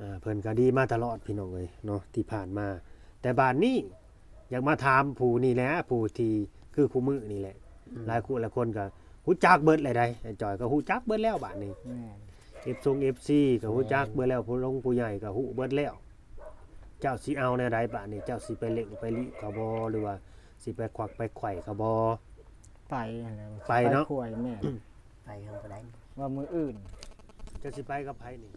ອ່າ ເພິ່ນກໍດີມາຕະຫຼອດພີ່ນ້ອງເອີຍເນາະ ທີ່ຜ່ານມາ. ແຕ່ບາດນີ້ຢາກມາຖາມຜູ້ນີ້ແຫຼະ ຜູ້ທີ່ຄືຄູ່ມື້ນີ້ແຫຼະ ອືມ ຫຼາຍຄູ່ຫຼາຍຄົນກໍຮູ້ຈັກເບິດແລ້ວໃດ໋ ອ້າຍຈ່ອຍກໍຮູ້ຈັກເບິດແລ້ວບາດນີ້ ແມ່ນ ເອັຟ ຊົງ ເອັຟ ຊີ ກໍຮູ້ຈັກເບິດແລ້ວ ຜູ້ລົງຜູ້ໃຫຍ່ກໍຮູ້ເບິດແລ້ວ. ເຈົ້າຊິເອົາແນວໃດບາດນີ້? ເຈົ້າຊິໄປເລັ່ງໄປລີບເຂົາບໍ່ ຫຼືວ່າຊິໄປຂວັກໄປໄຂວ່ເຂົາບໍ່? ໄປຫັ້ນແຫຼະ ໄປເນາະ ໄປຂວາຍແມ່ນ ໄປເຮືອນຜູ້ໃດ ວ່າມື້ອື່ນ. ເຈົ້າຊິໄປກັບໃຜນີ້?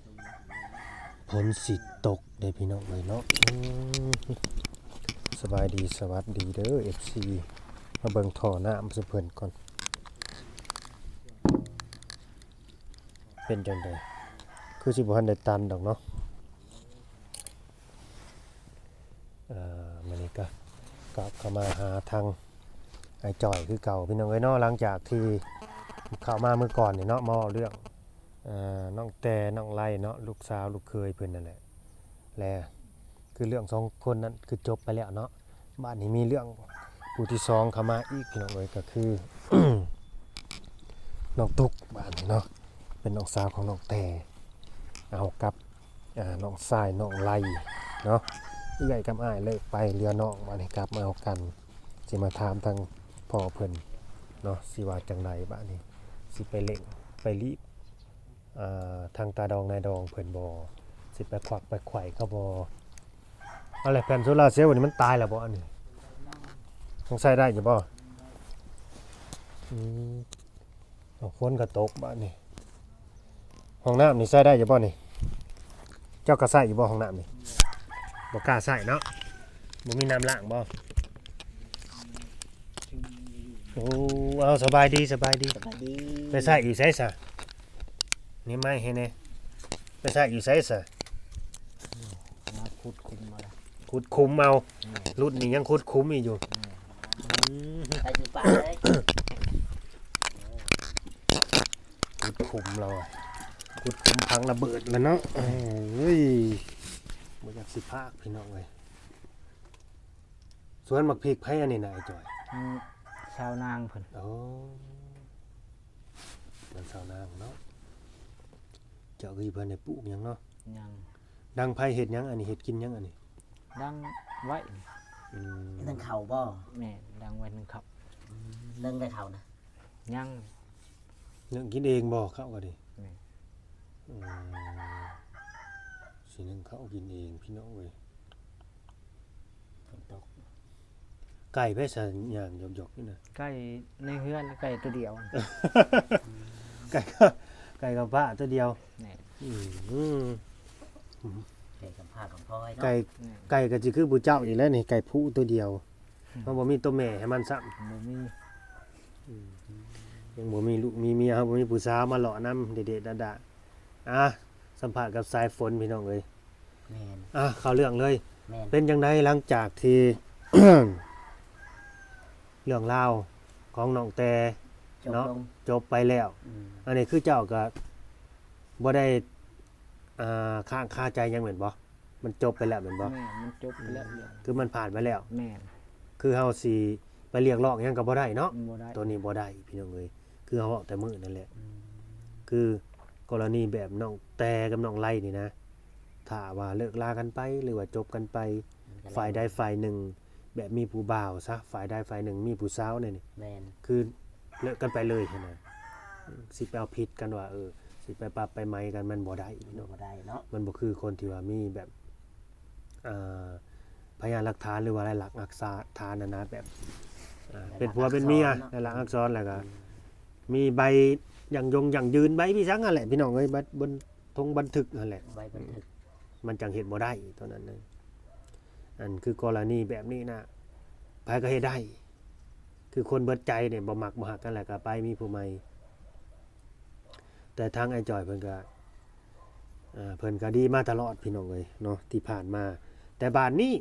ຝົນຊິຕົກເດ້ພີ່ນ້ອງເອີຍເນາະ. ອືມ ສະບາຍດີ ສະຫວັດດີເດີ ເອັຟຊີ ມາເບິ່ງທໍ່ນ້ຳໃຫ້ເພິ່ນກ່ອນ ເປັນຈັ່ງໃດ? ຄືຊິບໍ່ທັນໄດ້ຕັນດອກເນາະ. ເອີ ມື້ນີ້ກໍກັບເຂົ້າມາຫາທາງອ້າຍຈ່ອຍຄືເກົ່າພີ່ນ້ອງເອີຍເນາະ. ຫຼັງຈາກທີ່ເຂົ້າມາມື້ກ່ອນນີ້ເນາະ ມາເວົ້າເລື່ອງ ເອີ ນ້ອງແຕ່ ນ້ອງໄລເນາະ ລູກສາວລູກເຂີຍເພິ່ນນັ້ນແຫຼະ ແລະ ຄືເລື່ອງສອງຄົນນັ້ນຄືຈົບໄປແລ້ວເນາະ. ບາດນີ້ມີເລື່ອງຜູ້ທີສອງເຂົ້າມາອີກພີ່ນ້ອງເອີຍ ກໍຄື ນ້ອງຕຸກ ບາດນີ້ເນາະ ເປັນນ້ອງສາວຂອງນ້ອງແຕ່ ເອົາກັບ ອ່າ ນ້ອງຊາຍນ້ອງໄລເນາະ ເອື້ອຍກັບອ້າຍເລີກໄປ ເຫຼືອນ້ອງ ບາດນີ້ກັບມາເອົາກັນ. ຊິມາຖາມທາງພໍ່ເພິ່ນເນາະ ຊິວ່າຈັ່ງໃດບາດນີ້ ຊິໄປເລັ່ງໄປລີບ ອ່າ ທາງຕາດອງນາຍດອງເພິ່ນບໍ່? ຊິໄປຂວັກໄປໄຂວ່ເຂົາບໍ່? ເອົາແຫຼະ ແຜ່ນໂຊລາເຊວນີ້ມັນຕາຍແລ້ວບໍ່? ອັນນີ້ຍັງໃຊ້ໄດ້ຢູ່ບໍ່? ອືມ ເອົາ ຝົນກໍຕົກບາດນີ້. ຫ້ອງນ້ຳນີ້ໃຊ້ໄດ້ຢູ່ບໍ່ນີ້? ເຈົ້າກໍໃຊ້ຢູ່ບໍ່ຫ້ອງນ້ຳນີ້? ບໍ່ກ້າໃຊ້ເນາະ ບໍ່ມີນ້ຳລ້າງບໍ່? ໂອ້ ເອົາ ສະບາຍດີ ສະບາຍດີ ສະບາຍດີ. ໄປໃຊ້ຢູ່ໃສຊະ? ນີ້ໄມ້ໃຫ້ແດ່ ໄປໃຊ້ຢູ່ໃສຊະ? ມາຂຸດຂຸມເອົາລະ ຂຸດຂຸມເອົາ ແມ່ນ ລຸ້ນນີ້ຍັງຂຸດຂຸມອີກຢູ່ ແມ່ນ ອືມ ໄປຢູ່ປ່າເລີຍ ຂຸດຂຸມລາວ ຂຸດຂຸມຝັງລະເບີດລະເນາະ. ເອີຍ ບໍ່ຢາກຊິພາກພີ່ນ້ອງເອີຍ. ສວນໝາກພິກໃຜອັນນີ້ນະອ້າຍຈ່ອຍ? ອືມ ຊາວນາງເພິ່ນ. ໂອ້ ສວນຊາວນາງເນາະ. ເຈົ້າກໍບໍ່ທັນໄດ້ປູກຫຍັງເນາະ? ຍັງ. ດັງໄຟເຮັດຫຍັງອັນນີ້? ເຮັດກິນຫຍັງອັນນີ້? ດັງໄວ້. ອືມ ໜຶ້ງເຂົ້າບໍ່? ແມ່ນ ດັງໄວ້ໜຶ້ງເຂົ້າ. ອືມ ໜຶ້ງໄດ້ເຂົ້ານະ? ຍັງ. ໜຶ້ງກິນເອງບໍ່ເຂົ້າກໍດີ? ແມ່ນ. ອືມ ຊິໜຶ້ງເຂົ້າກິນເອງພີ່ນ້ອງເອີຍ. ຝົນຕົກ ໄກ່ໄປໃສຍ່າງຢອກໆຢູ່ນະ? ໄກ່ໃນເຮືອນ ໄກ່ຕົວດຽວ ໄກ່ ໄກ່ກັບປ້າຕົວດຽວ. ແມ່ນ. ອືມ ໄກ່ກັບພ້າກັບພ້ອຍເນາະ. ໄກ່ ແມ່ນ ໄກ່ກໍຊິຄືຜູ້ເຈົ້າອີກແລ້ວນີ້ ໄກ່ຜູ້ຕົວດຽວ. ອືມ ມັນບໍ່ມີຕົວແມ່ໃຫ້ມັນຊ້ຳ. ບໍ່ມີ. ອືມ ຍັງບໍ່ມີລູກມີເມຍ ເຮົາບໍ່ມີຜູ້ສາວມາເລາະນຳເດະໆດະໆ. ອ່ະ ສຳພາດກັບສາຍຝົນພີ່ນ້ອງເອີຍ. ແມ່ນ. ອ່ະ ເຂົ້າເລື່ອງເລີຍ. ແມ່ນ. ເປັນຈັ່ງໃດຫຼັງຈາກທີ່ ເລື່ອງລາວຂອງນ້ອງແຕ່ ຈົບ ເນາະ ລົງ ຈົບໄປແລ້ວ? ອືມ ອັນນີ້ຄືເຈົ້າກໍບໍ່ໄດ້ ອ່າ ຄ້າງຄາໃຈຫຍັງແມ່ນບໍ່? ມັນຈົບໄປແລ້ວແມ່ນບໍ່? ແມ່ນ ມັນຈົບໄປແລ້ວ. ອືມ ເລື່ອງ ຄືມັນຜ່ານໄປແລ້ວ. ແມ່ນ. ຄືເຮົາຊິໄປລຽກຮ້ອງຫຍັງກໍບໍ່ໄດ້ເນາະ. ບໍ່ໄດ້. ໂຕນີ້ບໍ່ໄດ້ພີ່ນ້ອງເອີຍ. ຄືເຮົາເວົ້າແຕ່ມື້ນັ້ນແຫຼະ. ອືມ ຄືກໍລະນີແບບນ້ອງແຕ່ກັບນ້ອງໄລນີ້ນະ ຖ້າວ່າເລີກລາກັນໄປ ຫຼືວ່າຈົບກັນໄປ ມັນກໍແລ້ວ ຝ່າຍໃດຝ່າຍໜຶ່ງແບບມີຜູ້ບ່າວຊະ ຝ່າຍໃດຝ່າຍໜຶ່ງມີຜູ້ສາວແນ່ນີ້. ແມ່ນ. ຄືເລີກກັນໄປເລີຍຫັ້ນນະ. ຊິໄປເອົາຜິດກັນວ່າ ເອີ ຊິໄປປັບໄປໃໝກັນ ມັນບໍ່ໄດ້ເນາະ. ມັນບໍ່ໄດ້ເນາະ. ມັນບໍ່ຄືຄົນທີ່ວ່າມີແບບ ອ່າ ພະຍານຫຼັກຖານ ຫຼືວ່າລາຍລັກອັກສາຖານຫັ້ນນະ ແບບ ອ່າ ເປັນຜົວເປັນເມຍ ລາຍລັກອັກສອນ ແລ້ວກໍ ອືມ ມີໃບຢັ້ງຍົງຢັ້ງຢືນ ໃບມີຫຍັງຫັ້ນແຫຼະພີ່ນ້ອງເອີຍ ໃບບົນ ທົງບັນທຶກຫັ້ນແຫຼະ ໃບບັນທຶກ ມັນຈັ່ງເຮັດບໍ່ໄດ້ຕົວນັ້ນນະ. ອັນຄືກໍລະນີແບບນີ້ນະ ໃຜກໍເຮັດໄດ້. ຄືຄົນເບິດໃຈນີ້ ບໍ່ມັກບໍ່ຮັກກັນແລ້ວກໍໄປມີຜູ້ໃໝ່. ແຕ່ທາງອ້າຍຈ່ອຍເພິ່ນກໍ ເອີ ເພິ່ນກໍດີມາຕະຫຼອດພີ່ນ້ອງເອີຍເນາະ ທີ່ຜ່ານມາ. ແຕ່ບາດນີ້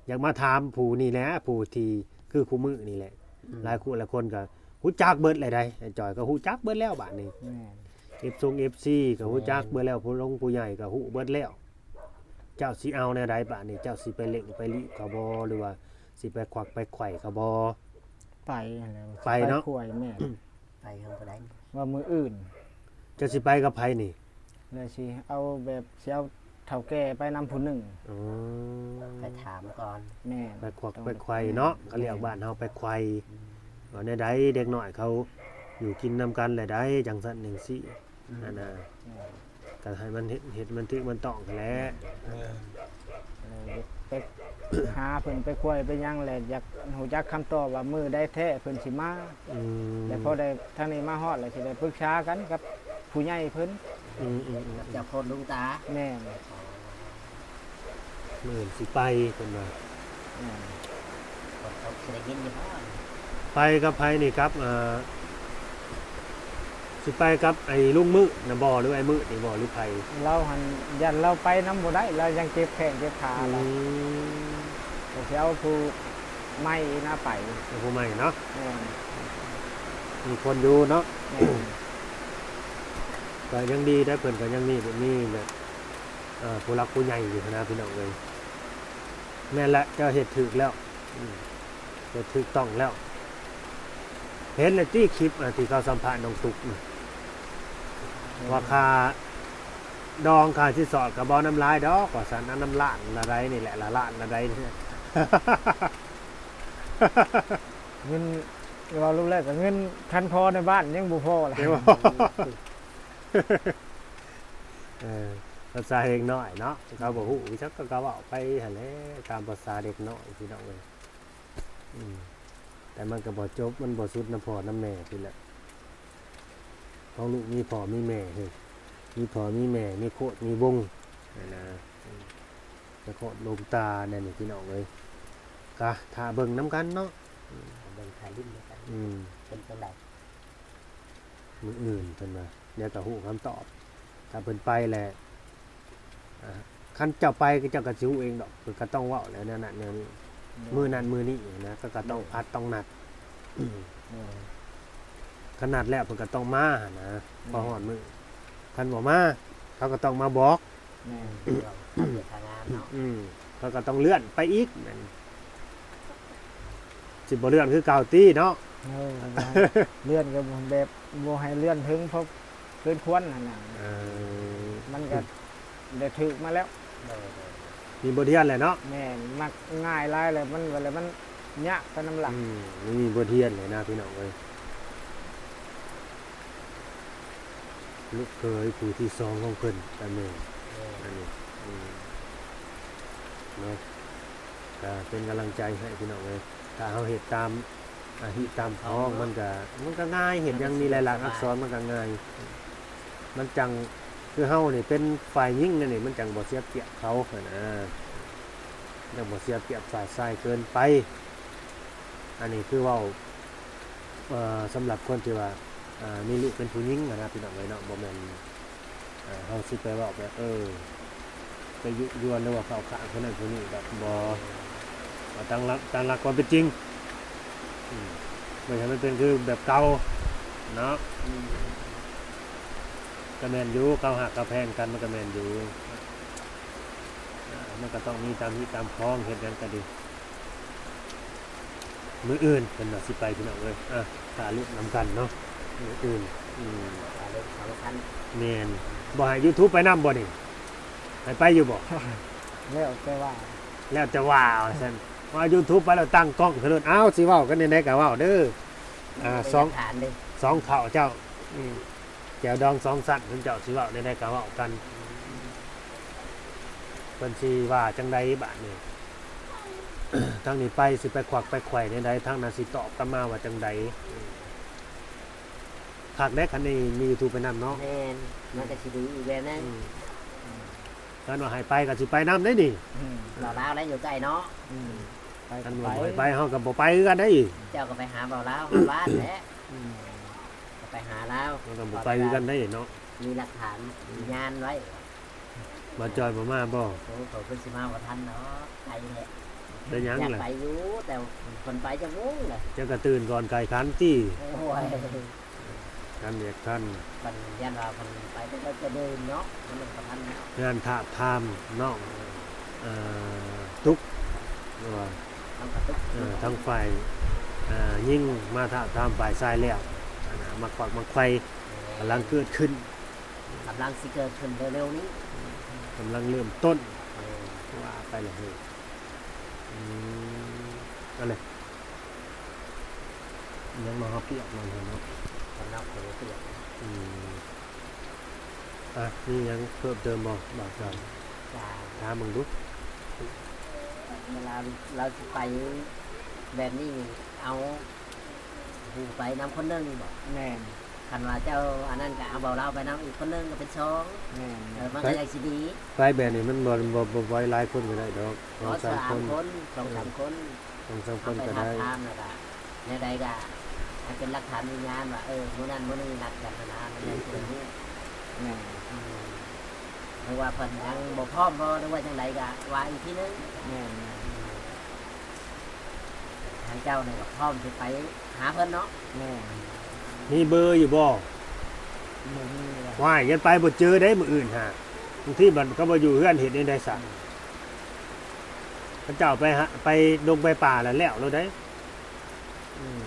ຢາກມາຖາມຜູ້ນີ້ແຫຼະ ຜູ້ທີ່ຄືຄູ່ມື້ນີ້ແຫຼະ. ອືມ ຫຼາຍຄູ່ຫຼາຍຄົນກໍຮູ້ຈັກເບິດແລ້ວໃດ໋ ອ້າຍຈ່ອຍກໍຮູ້ຈັກເບິດແລ້ວບາດນີ້. ແມ່ນ. ເອັຟ ຊົງ ເອັຟ ຊີ ກໍຮູ້ຈັກເບິດແລ້ວ ແມ່ນ ຜູ້ລົງຜູ້ໃຫຍ່ກໍຮູ້ເບິດແລ້ວ. ເຈົ້າຊິເອົາແນວໃດບາດນີ້? ເຈົ້າຊິໄປເລັ່ງໄປລີບເຂົາບໍ່ ຫຼືວ່າຊິໄປຂວັກໄປໄຂວ່ເຂົາບໍ່? ໄປຫັ້ນແຫຼະ ໄປເນາະ ໄປຂວາຍແມ່ນ. ໄປເຮືອນຜູ້ໃດ? ວ່າມື້ອື່ນ. ເຈົ້າຊິໄປກັບໃຜນີ້? ແລ້ວຊິເອົາແບບ ຊິເອົາ ເຖົ້າແກ່ໄປນຳຜູ້ໜຶ່ງ. ອໍ ໄປຖາມກ່ອນ. ແມ່ນ. ໄປຂວັກໄປໄຂວ່ເນາະ, ເຂົາເອີ້ນບ້ານເຮົາໄປໄຂວ່. ອືມ. ວ່າແນວໃດເດັກນ້ອຍເຂົາຢູ່ກິນນຳກັນແລ້ວໃດ ຈັ່ງຊັ້ນຈັ່ງຊີ້. ອືມ. ອັນນ່າ ແມ່ນ. ກໍໃຫ້ມັນເຮັດ ເຮັດມັນຖືກມັນຕ້ອງຫັ້ນແຫຼະ. ແມ່ນ. ເອີ ໄປຫາເພິ່ນໄປໄຂວ່ໄປຫຍັງແຫຼະ ຢາກຮູ້ຈັກຄຳຕອບວ່າມື້ໃດແທ້ເພິ່ນຊິມາ. ອືມ. ແລ້ວພໍໄດ້ທາງນີ້ມາຮອດແລ້ວ ຊິໄດ້ປຶກສາກັນກັບຜູ້ໃຫຍ່ເພິ່ນ. ອືມໆໆ. ກັບເຈົ້າໂຄດລຸງຕາ. ແມ່ນ. ມື້ອື່ນຊິໄປເພິ່ນວ່າ. ແມ່ນ. ເຂົາຊິໄດ້ຍິນຢູ່ບໍ່? ໄປກັບໃຜນີ້? ກັບ ເອີ ຊິໄປກັບໄອ້ລຸງມືດນະບໍ່ ຫຼືໄອ້ມືດນີ້ບໍ່ ຫຼືໃຜ? ລາວຫັ້ນຢ້ານລາວໄປນຳບໍ່ໄດ້ ລາວຍັງເຈັບແຂ້ງເຈັບຂາ. ອືມ. ລາວກໍຊິເອົາຜູ້ໃໝ່ນະໄປ. ເອົາຜູ້ໃໝ່ເນາະ. ແມ່ນ. ມີຄົນຢູ່ເນາະ. ແມ່ນ. ກໍຍັງດີໄດ໋ ເພິ່ນກໍຍັງມີ ມີແບບ ເອີ ຜູ້ຫຼັກຜູ້ໃຫຍ່ຢູ່ຫັ້ນນະພີ່ນ້ອງເອີຍ. ແມ່ນແຫຼະ ເຈົ້າເຮັດຖືກແລ້ວ. ອືມ. ເຮັດຖືກຕ້ອງແລ້ວ. ເຫັນແລ້ວຕິຄລິບ ອາ ທີ່ເຂົາສຳພາດນ້ອງຕຸກນະ ວ່າຄ່າດອງຄ່າສິນສອດກໍບໍ່ນຳຫຼາຍດອກ ວ່າຊັ້ນ ເອົານຳລ້ານລະໃດນີ້ແຫຼະ ລະລ້ານລະໃດນີ້. ເງິນ ເວົ້າລົງແລ້ວກໍເງິນຄັນພໍໃນບ້ານຍັງບໍ່ພໍລະ. ເອີ ພາສາເດັກນ້ອຍເນາະ ເຂົາບໍ່ຮູ້ຈັກ ເຂົາກໍເວົ້າໄປຫັ້ນແຫຼະ ຕາມພາສາເດັກນ້ອຍພີ່ນ້ອງເອີຍ. ອືມ ແຕ່ມັນກໍບໍ່ຈົບ ມັນບໍ່ສຸດນຳພໍ່ນຳແມ່ພຸ້ນແຫຼະ. ຂອງລູກມີພໍ່ມີແມ່ເຮີ້ຍ ມີພໍ່ມີແມ່ ມີໂຄດມີວົງຫັ້ນນະ. ອືມ ແຕ່ໂຄດລົງຕາແນວນີ້ພີ່ນ້ອງເອີຍ ກະຖ້າເບິ່ງນຳກັນເນາະ. ອືມ ເບິ່ງຖ້າຫຼິ້ນນຳກັນ. ອືມ ເປັນຈັ່ງໃດ? ມື້ອື່ນເພິ່ນວ່າ ດຽວກໍຮູ້ຄຳຕອບ. ຖ້າເພິ່ນໄປແລ້ວ ອ່າ ຄັນເຈົ້າໄປ ເຈົ້າກໍຊິຮູ້ເອງດອກ ເພິ່ນກໍຕ້ອງເວົ້າແລ້ວແນວນັ້ນແນວນີ້. ໂດຍ. ມື້ນັ້ນມື້ນີ້ນະ ກໍ ກໍຕ້ອງ ໂດຍ ນັດ ຕ້ອງນັດ. ໂດຍ. ຄັນນັດແລ້ວເພິ່ນກໍຕ້ອງມາຫັ້ນນະ. ແມ່ນ. ພໍຮອດມື້ ຄັນບໍ່ມາ ເຂົາກໍຕ້ອງມາບອກ. ແມ່ນ. ອືມ ເຂົາກໍຕ້ອງເລື່ອນໄປອີກ ແມ່ນ ຊິບໍ່ເລື່ອນຄືເກົ່າຕິເນາະ. ເອີ ເລື່ອນກໍແບບບໍ່ໃຫ້ເລື່ອນເຖິງ ເພາະເກີນຄວນຫັ້ນນະ. ເອີ ມັນກໍໄດ້ຖືກມາແລ້ວ. ໂດຍໆ ມີບົດຮຽນແຫຼະເນາະ. ແມ່ນ ມັກງ່າຍຫຼາຍແລ້ວ ມັນ ແລ້ວມັນຍາກໄປນຳຫຼັງ. ອືມ ມັນມີບົດຮຽນແຫຼະນະພີ່ນ້ອງເອີຍ. ລູກເຂີຍຜູ້ທີສອງຂອງເພິ່ນກໍແມ່ນ ແມ່ນ ອັນນີ້ ອືມ ເນາະ ກໍເປັນກຳລັງໃຈໃຫ້ພີ່ນ້ອງເອີຍ. ຖ້າເຮົາເຮັດຕາມ ອາ ຮີດຕາມຄອງ ມັນກໍ ມັນກໍງ່າຍ ເຮັດຫຍັງມີລາຍລັກອັກສອນມັນກໍງ່າຍ. ມັນຈັ່ງ ຄືເຮົານີ້ເປັນຝ່າຍຍິງແນວນີ້ ມັນຈັ່ງບໍ່ເສຍປຽບເຂົາຫັ້ນນະ ມັນຈັ່ງບໍ່ເສຍປຽບຝ່າຍຊາຍເກີນໄປ. ອັນນີ້ຄືເວົ້າ ເອີ ສຳລັບຄົນທີ່ວ່າ ເອີ ມີລູກເປັນຜູ້ຍິງຫັ້ນນະ ພີ່ນ້ອງເອີຍເນາະ ບໍ່ແມ່ນ ເອີ ເຮົາຊິໄປເວົ້າແບບ ເອີ ໄປຍຸຍວນ ຫຼືວ່າເຂົ້າຂ້າງຄົນນັ້ນຄົນນີ້ ແບບບໍ່ ເອົາຕາມຫຼັກ ຕາມຫຼັກຄວາມເປັນຈິງ ອືມ ບໍ່ໃຫ້ມັນເປັນຄືແບບເກົ່າເນາະ. ອືມ ກໍແມ່ນຢູ່ ເຂົາຮັກເຂົາແພງກັນ ມັນກໍແມ່ນຢູ່ ເອີ ມັນກໍຕ້ອງມີຕາມຮີດຕາມຄອງ ເຮັດຫຍັງກໍດີ. ມື້ອື່ນເພິ່ນວ່າຊິໄປ ພີ່ນ້ອງເອີຍ ອ່າ ຖ້າລຸ້ນນຳກັນເນາະ ມື້ອື່ນ. ອືມ ຖ້າລຸ້ນສຳຄັນ. ແມ່ນ ບໍ່ໃຫ້ຢູທູບໄປນຳບໍ່ນີ້? ໃຫ້ໄປຢູ່ບໍ່? ແລ້ວແຕ່ວ່າ ແລ້ວແຕ່ວ່າ ວ່າຊັ້ນ ວ່າຢູທູບໄປແລ້ວຕັ້ງກ້ອງຂຶ້ນໂລດ ອ້າວ ຊິເວົ້າກັນແນວໃດກໍເວົ້າເດີ ອ່າ ສອງ ສອງເຂົ້າເຈົ້າ ອືມ ແຈ່ວດອງສອງຊັ້ນ ເພິ່ນເຈົ້າຊິເວົ້າແນວໃດກໍເວົ້າກັນ ເພິ່ນຊິວ່າຈັ່ງໃດບາດນີ້ ທາງນີ້ໄປຊິໄປຂວັກໄປໄຂວ່ແນວໃດ ທາງນັ້ນຊິຕອບກັບມາວ່າຈັ່ງໃດ. ຄັກແດ່ ຄັນໄດ້ມີຢູທູບໄປນຳເນາະ. ແມ່ນ ມັນກໍຊິດີອີກແບບໜຶ່ງ. ອືມ ຄັນວ່າໃຫ້ໄປກໍຊິໄປນຳໄດ໋ນີ້. ອືມ ລາວໆ ແລ້ວຢູ່ໃກ້ເນາະ. ອືມ ຄັນວ່າບໍ່ໃຫ້ໄປ ເຮົາກໍບໍ່ໄປຄືກັນໄດ໋. ເຈົ້າກໍໄປຫາເບົາລາວຮອດບ້ານແຫຼະ. ອືມ ກໍໄປຫາລາວ ມັນກໍບໍ່ໄປຄືກັນໄດ໋ເນາະ. ມີຫຼັກຖານ ອືມ ມີພະຍານໄວ້. ບ່າວຈ່ອຍບໍ່ມາບໍ່? ໂອ້ ເຂົາຄືຊິມາບໍ່ທັນເນາະ ໄກແທ້. ເປັນຫຍັງລະ? ຢາກໄປຢູ່ ແຕ່ເພິ່ນໄປຈັກໂມງລະ? ເຈົ້າກໍຕື່ນກ່ອນໄກ່ຂັນຕິ. ໂອ້ຍ ຄັນຢາກທັນ ຄັນຢ້ານວ່າເພິ່ນໄປແຕ່ເດີ່ນເນາະ ມັນບໍ່ທັນເນາະ. ງານທາບທາມເນາະ ເອີ ຕຸກ ຫຼືວ່າ ທາງກະຕຸກ ເອີ ທາງຝ່າຍ ເອີ ຍິງມາທາບທາມຝ່າຍຊາຍແລ້ວ ອັນນ່າ ມາຂວັກມາໄຂວ່ ແມ່ນ ກຳລັງເກີດຂຶ້ນ ກຳລັງຊິເກີດຂຶ້ນເລັວໆນີ້. ກ ກຳລັງເລີ່ມຕົ້ນ ເອີ ວ່າໄປລະເຮີ້ຍ. ອືມ ເອົາເລີຍ ຍັງມາຮອບປຽກໜ້ອຍເນາະ ສຳລັບຄົນລະປຽກ. ອືມ ອ່ະ ມີຫຍັງເພີ່ມເຕີມບໍ່ ບ່າວຈອຍ? ຈະຖາມເບິ່ງດູ ເວລາລາວຊິໄປແບບນີ້ ເອົາຜູ້ໄປນຳຄົນໜຶ່ງບໍ? ແມ່ນ. ຄັນວ່າເຈົ້າອັນນັ້ນກໍເອົາເບົາລາວໄປນຳອີກຄົນໜຶ່ງກໍເປັນສອງ. ແມ່ນ. ເອີ ມັນກໍຍັງຊິດີ ໄປແບບນີ້ມັນບໍ່ ບໍ່ ບໍ່ໄປຫຼາຍຄົນກໍໄດ້ດອກ ສອງສາມຄົນ ສອງສາມຄົນ ສອງສາມຄົນກໍໄດ້. ເອົາໄປທາບທາມແລ້ວກໍແນວໃດກໍໃຫ້ເປັນຫຼັກຖານຢືນຢັນວ່າ ເອີ ມື້ນັ້ນມື້ນີ້ນັດກັນຫັ້ນນະ ມັນຍັງຊິໄດ້ຮູ້. ແມ່ນ. ອືມ ຫຼືວ່າເພິ່ນຍັງບໍ່ພ້ອມບໍ່ ຫຼືວ່າຈັ່ງໃດກໍວ່າອີກທີໜຶ່ງ. ແມ່ນໆ. ທາງເຈົ້ານີ້ກໍພ້ອມຊິໄປຫາເພິ່ນເນາະ. ແມ່ນ. ມີເບີຢູ່ບໍ່? ບໍ່ມີແລ້ວ. ວ້າຍ ຢ້ານໄປບໍ່ເຈີເດ້ມື້ອື່ນຫາ ບາງທີບັດເຂົາບໍ່ຢູ່ເຮືອນເຮັດແນວໃດຊະ? ເຂົາເຈົ້າໄປຫາ ໄປດົງໄປປ່າແລ້ວ ແລ້ວໂລດເດ້. ອືມ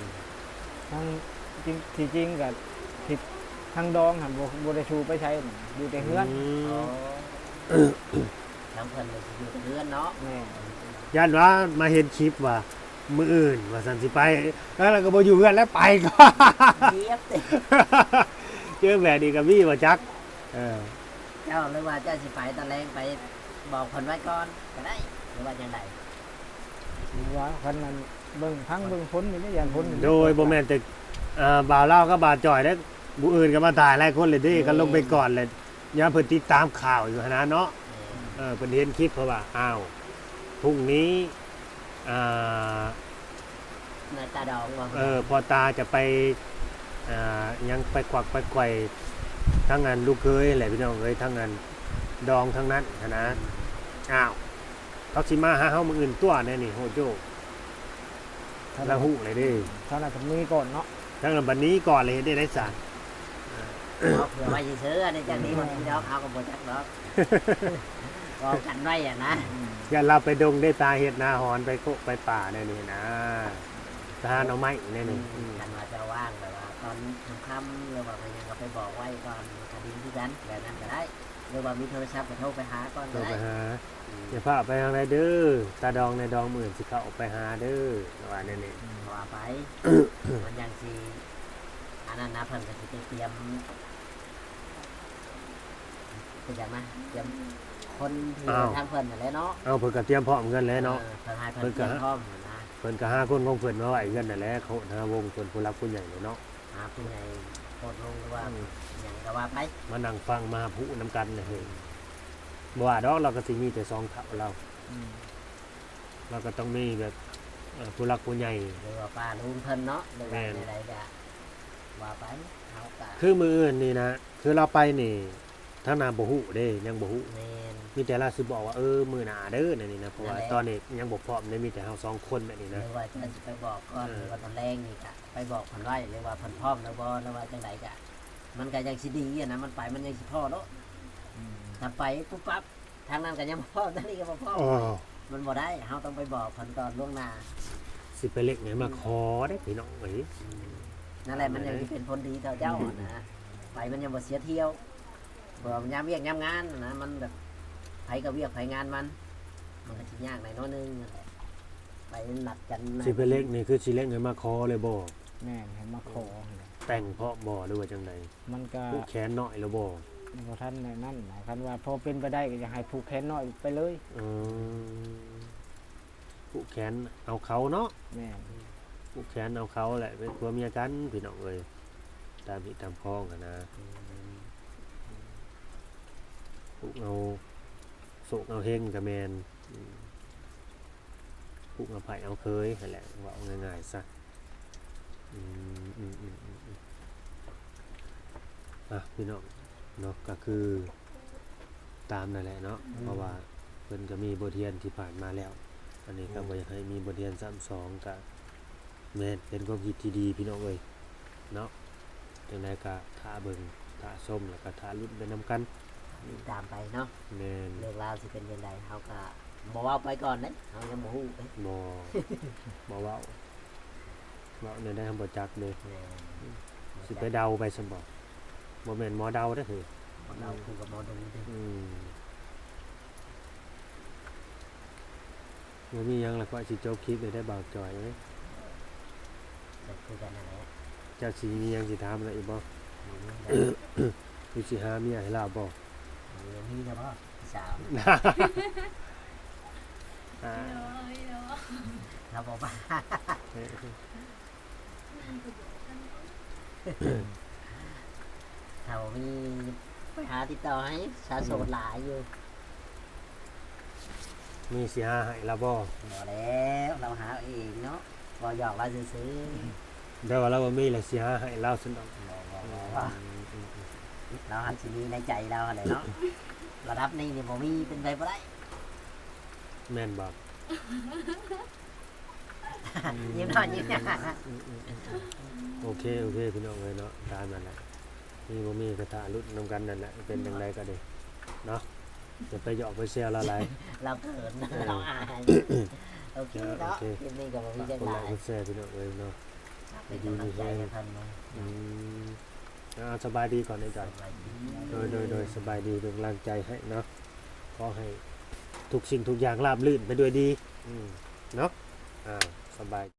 ທັງ ຈິງ ທີ່ຈິງກໍທີ່ທາງດອງຫັ້ນ ບໍ່ ບໍ່ໄດ້ສູ່ໄປໃສ ຢູ່ແຕ່ເຮືອນ. ອືມ ອໍ ທາງເພິ່ນກໍຊິຢູ່ແຕ່ເຮືອນເນາະ. ແມ່ນ. ຢ້ານວ່າມາເຫັນຄລິບວ່າມື້ອື່ນວ່າຊັ້ນຊິໄປ ແລ້ວກໍບໍ່ຢູ່ເຮືອນແລ້ວໄປກໍ ເຈັບເດ້ ເຈີແບບນີ້ກໍມີບໍ່ຈັກ. ເອີ ເຈົ້າ ຫຼືວ່າເຈົ້າຊິໄປຕອນແລງ ໄປບອກເພິ່ນໄວ້ກ່ອນກໍໄດ້ ຫຼືວ່າຈັ່ງໃດ? ວ່າຄັນນັ້ນເບິ່ງ ຟັງເບິ່ງຜົນນີ້ແຫຼະ ຢ້ານຜົນ ໂດຍບໍ່ແມ່ນແຕ່ ອ່າ ບ່າວລາວກັບບ່າວຈອຍເດ້ ຜູ້ອື່ນກໍມາຖ່າຍຫຼາຍຄົນເລີຍເດ້. ແມ່ນ. ຄັນລົງໄປກ່ອນແລ້ວ ຍາມເພິ່ນຕິດຕາມຂ່າວຢູ່ຫັ້ນນະເນາະ. ແມ່ນ. ເອີ ເພິ່ນເຫັນຄລິບ ເພາະວ່າ ອ້າວ ພຸ່ງນີ້ ອ່າ ນາຍຕາດອງວ່າ ເອີ ພໍ່ຕາຈະໄປ ອ່າ ຫຍັງ ໄປກວັກໄປໄຂວ່ທາງອັນລູກເຂີຍແຫຼະ ພີ່ນ້ອງເອີຍ ທາງອັນດອງທາງນັ້ນຫັ້ນນະ. ອືມ ອ້າວ ເຂົາຊິມາຫາເຮົາມື້ອື່ນຕົວະແນວນີ້ ໂຫດໂຈ ລະຮູ້ເລີຍເດ້. ທາງນັ້ນເພິ່ນໜີກ່ອນເນາະ ທາງນັ້ນບັດໜີກ່ອນ ແລ້ວເຮັດໄດ້ໄດ໋ຊະ? ເອົາເຜື່ອໄວ້ຊື່ໆ ອັນນີ້ຈັກດີບໍ່ດີດອກ ເຮົາກໍບໍ່ຈັກດອກ ເວົ້າກັນໄວ້ຫັ້ນນະ. ອືມ ຢ້ານລາວໄປດົງໄດ້ ຕາເຮັດນາຫອນ ໄປໂຄກໄປປ່າແນວນີ້ນະ ໄປຫາໜໍ່ໄມ້ແນວນີ້. ອືມ ອືມ ຄັນວ່າເຈົ້າວ່າງ ແບບວ່າຕອນຄ່ຳໆ ຫຼືວ່າເປັນຫຍັງກໍໄປບອກໄວ້ກ່ອນ ມັນກໍດີຄືກັນ ແບບນັ້ນກໍໄດ້ ຫຼືວ່າມີໂທລະສັບກໍໂທໄປຫາກ່ອນກໍໄດ້ ໂທໄປຫາ. ອືມ ຢ່າຟ້າວໄປທາງໃດເດີ ຕາດອງນາຍດອງ ມື້ອື່ນຊິເຂົ້າໄປຫາເດີ ວ່າແນວນີ້. ອືມ ວ່າໄປ ມັນຍັງຊິ ອັນນັ້ນນະ ເພິ່ນກໍຊິໄປຕຽມ ເປັນຫຍັງນະ ຕຽມຄົນທີ່ ອ້າວ ທາງເພິ່ນນັ້ນແຫຼະເນາະ. ເອົາ ເພິ່ນກໍຕຽມພ້ອມເພິ່ນແຫຼະເນາະ. ເອີ ເພິ່ນໃຫ້ເພິ່ນ ເພິ່ນກໍ ຕຽມພ້ອມຫັ້ນນະ ເພິ່ນກໍຫາຄົນຂອງເພິ່ນມາໄວ້ເຮືອນນັ້ນແຫຼະ ເຂົາຫາວົງເພິ່ນ ຜູ້ຫຼັກຜູ້ໃຫຍ່ເນາະ ຫາຜູ້ໃຫຍ່ໂຄດລົງ ຫຼືວ່າ ອືມ ຫຍັງກໍວ່າໄປ ມານັ່ງຟັງມາຮູ້ນຳກັນນະເຮີ້ຍ. ອືມ ບໍ່ວ່າດອກ ລາວກໍຊິມີແຕ່ສອງເຖົ້າລາວ. ອືມ ລາວກໍຕ້ອງມີແບບ ເອີ ຜູ້ຫຼັກຜູ້ໃຫຍ່ ຫຼືວ່າປ້າລຸງເພິ່ນເນາະ ຫຼືວ່າ ແມ່ນ ແນວໃດກໍວ່າໄປ ເຮົາກໍ ຄືມື້ອື່ນນີ້ນະ ຄືລາວໄປນີ້ ທາງນັ້ນບໍ່ຮູ້ເດ້ ຍັງບໍ່ຮູ້. ແມ່ນ. ມີແຕ່ລາວຊິບອກວ່າ ເອີ ມື້ໜ້າເດີ ແນວນີ້ນະ ເພາະວ່າ ນັ້ນແຫຼະ ຕອນນີ້ຍັງບໍ່ພ້ອມເດ້ ມີແຕ່ເຮົາສອງຄົນແບບນີ້ນະ. ຫຼືວ່າຈະຊິໄປບອກກ່ອນ ເອີ ຫຼືວ່າຕອນແລງນີ້ກະໄປບອກເພິ່ນໄວ້ ຫຼືວ່າເພິ່ນພ້ອມແລ້ວບໍ່ ຫຼືວ່າຈັ່ງໃດກະ ມັນກະຍັງຊິດີຫັ້ນນະ ມັນໄປມັນຍັງຊິພໍ້ເນາະ. ອືມ ຖ້າໄປປຸບປັບ ທາງນັ້ນກໍຍັງບໍ່ພ້ອມ ທາງນີ້ກໍບໍ່ພ້ອມ. ເອີ ມັນບໍ່ໄດ້ ເຮົາຕ້ອງໄປບອກເພິ່ນກ່ອນລ່ວງໜ້າ. ຊິໄປເລັກໃຫຍ່ມາຂໍເດ້ພີ່ນ້ອງເອີຍ. ອືມ ນັ້ນແຫຼະ ມັນຍັງຊິເປັນຜົນດີຕໍ່ເຈົ້າ ອືມ ນະ ໄປມັນຍັງບໍ່ເສຍທ່ຽວ. ເພາະວ່າຍາມວຽກຍາມງານນະ ມັນແບບ ໃຜກໍວຽກໃຜງານມັນ ມັນກໍຊິຍາກໜ້ອຍໜຶ່ງນັ້ນແຫຼະ ໄປນັດກັນ. ຊິໄປເລັກນີ້ຄືຊິເລັກໃຫ້ມາຂໍເລີຍບໍ່? ແມ່ນ ໃຫ້ມາຂໍ. ແຕ່ງພ້ອມບໍ່ ຫຼືວ່າຈັ່ງໃດ? ມັນກະຜູກແຂນນ້ອຍແລ້ວບໍ່? ບໍ່ທັນແນວນັ້ນນະ ຄັນວ່າພໍເປັນໄປໄດ້ກໍຢາກໃຫ້ຜູກແຂນນ້ອຍໄປເລີຍ. ເອີ ຜູກແຂນເອົາເຂົາເນາະ. ແມ່ນ. ຜູກແຂນເອົາເຂົາແຫຼະ ເປັນຜົວເມຍກັນພີ່ນ້ອງເອີຍ ຕາມຮີດຕາມຄອງຫັ້ນນະ. ອືມ ຜູກເອົາໂຊກເອົາເຮັງກໍແມ່ນ. ອືມ ຜູກເອົາໃຜເອົາເຂີຍຫັ້ນແຫຼະ ເວົ້າງ່າຍໆຊະ. ອືມ ອືມ ອືມ ອືມ ອືມ ອ່ະ ພີ່ນ້ອງເນາະ ກໍຄືຕາມນັ້ນແຫຼະເນາະ. ອືມ ເພາະວ່າເພິ່ນກໍມີບົດຮຽນທີ່ຜ່ານມາແລ້ວ ອັນນີ້ກໍ ອືມ ບໍ່ຢາກໃຫ້ມີບົດຮຽນຊ້ຳສອງ ກໍແມ່ນເປັນຄວາມຄິດທີ່ດີພີ່ນ້ອງເອີຍເນາະ. ຈັ່ງໃດກໍຖ້າເບິ່ງ ຖ້າຊົມ ແລ້ວກໍຖ້າລຸ້ນໄປນຳກັນ ຕິດຕາມໄປເນາະ. ແມ່ນ. ເລື່ອງລາວຊິເປັນຈັ່ງໃດ ເຮົາກໍບໍ່ເວົ້າໄປກ່ອນເດ້ ເຮົາຍັງບໍ່ຮູ້ເດ້. ບໍ່ ບໍ່ເວົ້າ ເວົ້າແນວໃດເຮົາບໍ່ຈັກເດ້. ແມ່ນ. ຊິໄປເດົາໄປຊັ້ນບໍ່? ບໍ່ແມ່ນໝໍເດົາເດ້ ເຮີ້ຍ ໝໍເດົາຄືກັບໝໍດູເດ້. ອືມ ບໍ່ມີຫຍັງລະ ຂ້ອຍຊິຈົບຄລິບເລີຍໄດ໋ ບ່າວຈອຍເອີຍ. ກໍຄືກັນນັ້ນແຫຼະ. ເຈົ້າຊິມີຫຍັງຊິຖາມລາວອີກບໍ່? ບໍ່ມີແລ້ວ. ຫຼືຊິຫາເມຍໃຫ້ລາວບໍ່? ບໍ່ມີແລ້ວບໍ່? ຜູ້ສາວ ອ່າ ລາວບໍ່ວ່າ. ຖ້າບໍ່ມີ ໄປຫາຕິດຕໍ່ໃຫ້ ສາວໂສດຫຼາຍຢູ່. ມີຊິຫາໃຫ້ລາວບໍ່? ບໍ່ແລ້ວ ລາວຫາເອງເນາະ ເວົ້າຫຍອກລາວຊື່ໆ. ແຕ່ວ່າລາວບໍ່ມີແລ້ວຊິຫາໃຫ້ລາວຊັ້ນດອກ. ບໍ່ ບໍ່ ບໍ່ ອືມ ອືມ ອືມ ລາວຫາກຊິມີໃນໃຈລາວຫັ້ນແຫຼະເນາະ. ລະດັບນີ້ນີ້ບໍ່ມີ ເປັນໄປບໍ່ໄດ້. ແມ່ນບໍ່? ອືມ ຍິ້ມເນາະ ຍິ້ມ. ອືມ ອືມ ອືມ ອືມ ໂອເຄ ໂອເຄ ພີ່ນ້ອງເອີຍເນາະ ຕາມນັ້ນແຫຼະ. ມີບໍ່ມີກໍຖ້າລຸ້ນນຳກັນນັ້ນແຫຼະ ເປັນຈັ່ງໃດກໍດີເນາະ. ຢ່າໄປຫຍອກໄປແຊວລາວຫຼາຍ ລາວເຂີນ ເອີ ລາວອາຍ. ໂອເຄເນາະ ໂອເຄ ຄລິບນີ້ກໍບໍ່ມີຫຍັງຫຼາຍ ຝາກກົດໄລກົດແຊພີ່ນ້ອງເອີຍເນາະ. ເປັນກຳລັງໃຈໃຫ້ເພິ່ນເນາະ. ອືມ ອ່າ ສະບາຍດີກ່ອນເດີ. ສະບາຍດີ. ໂດຍ ໂດຍ ໂດຍ ສະບາຍດີ ເປັນກຳລັງໃຈໃຫ້ເນາະ. ຂໍໃຫ້ທຸກສິ່ງທຸກຢ່າງລາບລື່ນໄປດ້ວຍດີ ອືມ ເນາະ. ອ່າ ສະບາຍ.